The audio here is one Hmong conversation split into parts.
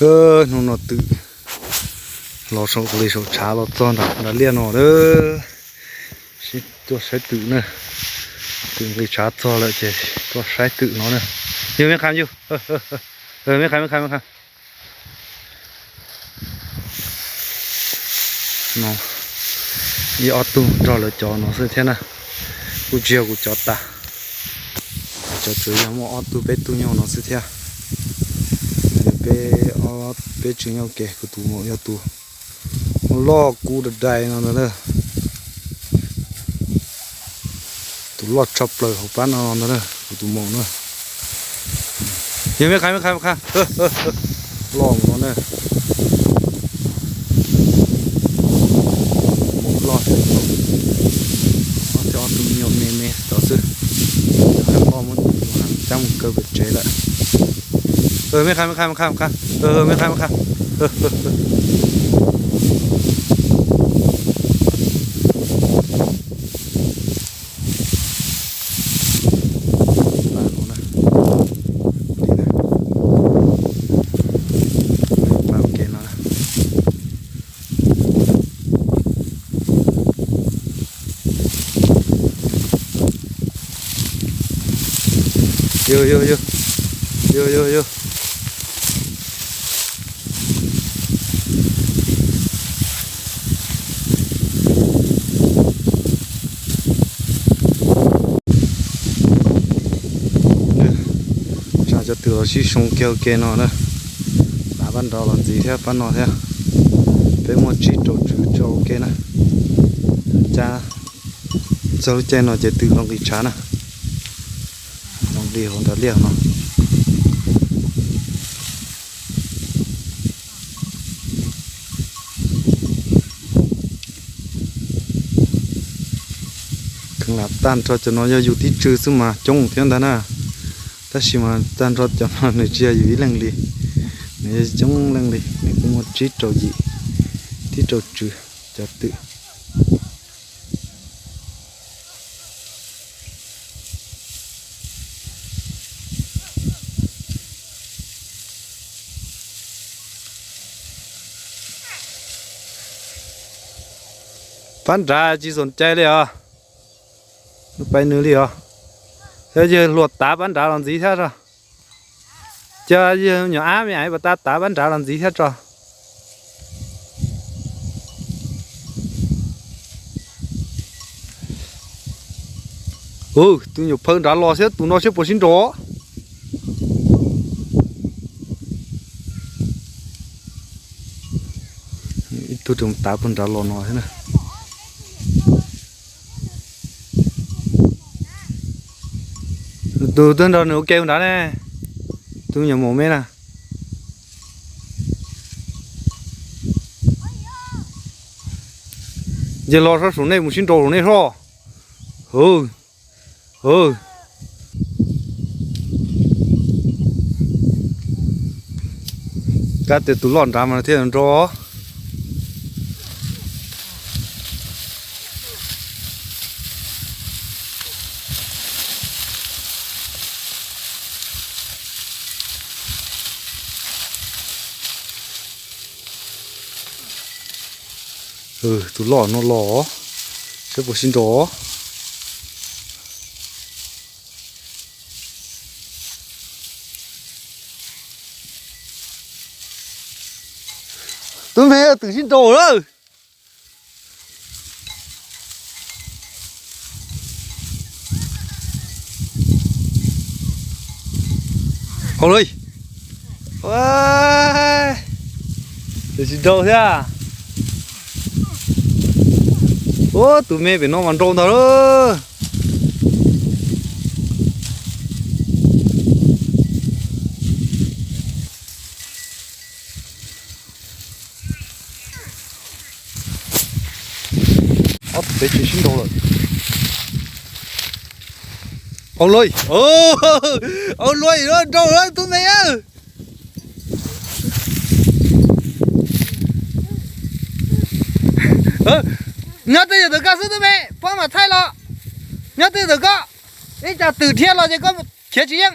Hnub no twm los saum li saum tshav los txog nram liaj no lawm. Sib tuaj saib twm na. Twm nqis tshav txog lawm ces tuaj saib twm no na. Yug me qha yug. Me qha me qha me qha. No, ib ob tug nrog lawv cov no xwb thiab na. Kuj tsis yog kuv cov tas. Cov tsuas yog muaj ob tug peb tug nyob no xwb thiab. Peb ob peb tsev nyob ua ke, kuv tus maum yog tus loj kub da dais no ntag na. Tus loj tshaj plaws hauv pab no ntag na, kuv tus maum na. Yog me qha me qha me qha. Loj mus no na. Maum loj thiab, ob tug me nyuam me me tod xwb. Loj muab cab mus kaw pem tsev lawm. Me qha me qha me qha me qha. Me qha me qha. Yog yog yog. Yog yog yog. Tsam cov twm los sib soo kiag ua ke no na. Tav pab nrad los ntxiv thiab pab no thiab. Peb muaj tsib rau tswv tso ua ke na. Cab txog lub caij no ces twm los nqis tshav na. Los nqis hauv nram liaj no. Kheev lam tag nrho cov no yog yus tib tswv xwb mas coob thiab ntag na. Tab sis mas tag nrho cov no nws tsis yog yus ib leeg li, nws yog coob leej li, nws kuj muaj tsib rau yim, tib rau tswv cov twm. Pab nrad tsis xoom cai li os. Pais nws li os. Yog yawg hluas tav pab nrad los ntxiv thiab tso. Cov yawg nyuam ab me aiv pas tas tav pab nrad los ntxiv thiab tso. Tus nyuam phawv nrad los thiab tus no thiab puas sib nraus. Ib tug tseem tav puag nrad los no thiab na. Tus twg nrog nws ua ke nrad ne? Tus me nyuam maum me na. Ces los sab saum nej mus sib nraus saum nej soj. Kab tias tus loj nrad mas thiaj nrau. Tus loj no los, saib puas sib nraus. Tub me twm sib nraus lawm. Hau li, twm sib nraus thiab. Ua tus me pem no mas nrau ntag lauj. Ob tug pem tsis sib nraus lawm. Au luaj, au luaj, nrau lawm tub me. Nyob twj ywm ntawm koj xwb tub me, pog mam thaij los. Nyob twj ywm ntawm koj, ib tsam twm dhia los ces koj khiav tsis yeej.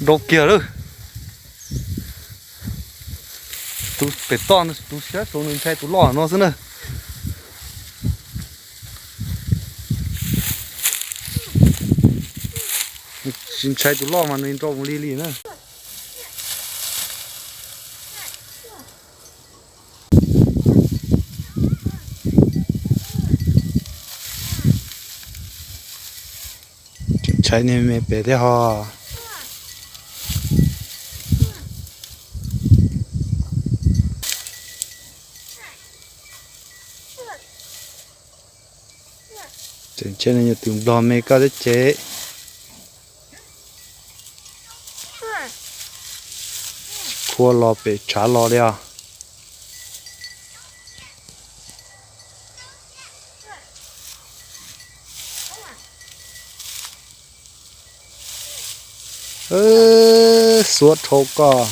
Nrau kiag lawm. Tus pem toj no tus siab saud nws ntshai tus loj no xwb na. Tsis ntshai tus loj mas nws nrau mus li li na. Tseem ntshai niag me pem thiab ho. Tseem ntshai niag twm nplog me koj thiab ces. Khua los pem tshav los li os. Xuab dhau koj.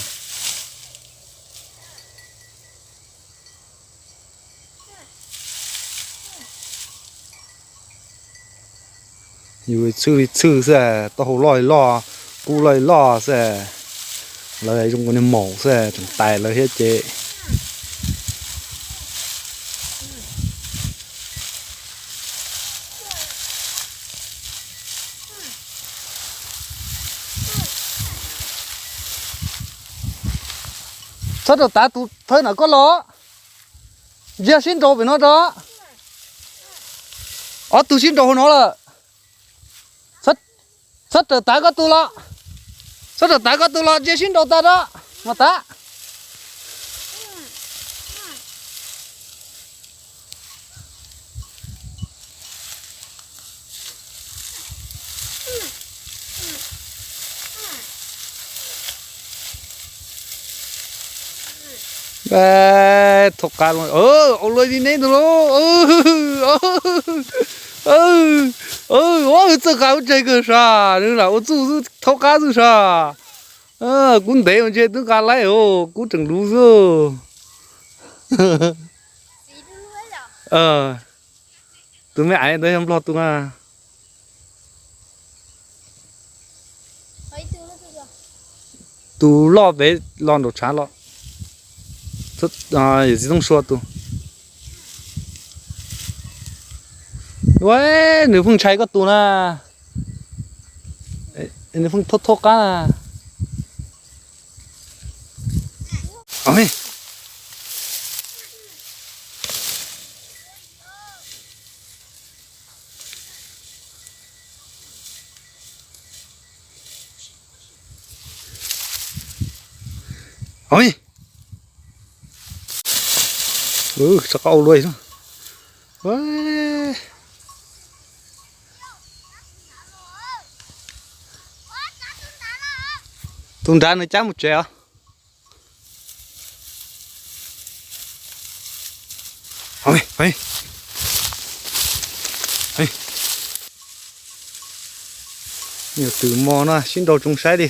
Yus txhwj li txhwj xwb, taub hau loj li loj, kub loj li loj xwb. Lawv zoo ua niag maum xwb, tseem tais lawv thiab ces. Txhob raws tav tus thawj ntawm koj los. Ntsia sib nraus pem no rau. Ob tug sib nraus hauv no lawm. Txhob raws tav koj tus los. Txhob raws tav koj tus los, ntsia sib nraus tas rau. Mas tav. Thauj qab, ua luaj li neb tus lauj. Ua txawj nqa ub tseg kawg sas, nws lam ua txuj xwb thauj qab xwb sas. Kub ntev ua ntshe twb nqa laib os, kub tseem luv xwb. Tus me aiv ntawd yog nplog tus na. Tus loj pem los nraum tshav los. Yawm txiv Tooj Sua tus. Nws pheej ntshai koj tus na. Nws pheej thauj thauj qab na. Rov qab ua luaj. Tus nrad nws cab mus tsev os. Yog twm mos no sib nraus tsoos saib li.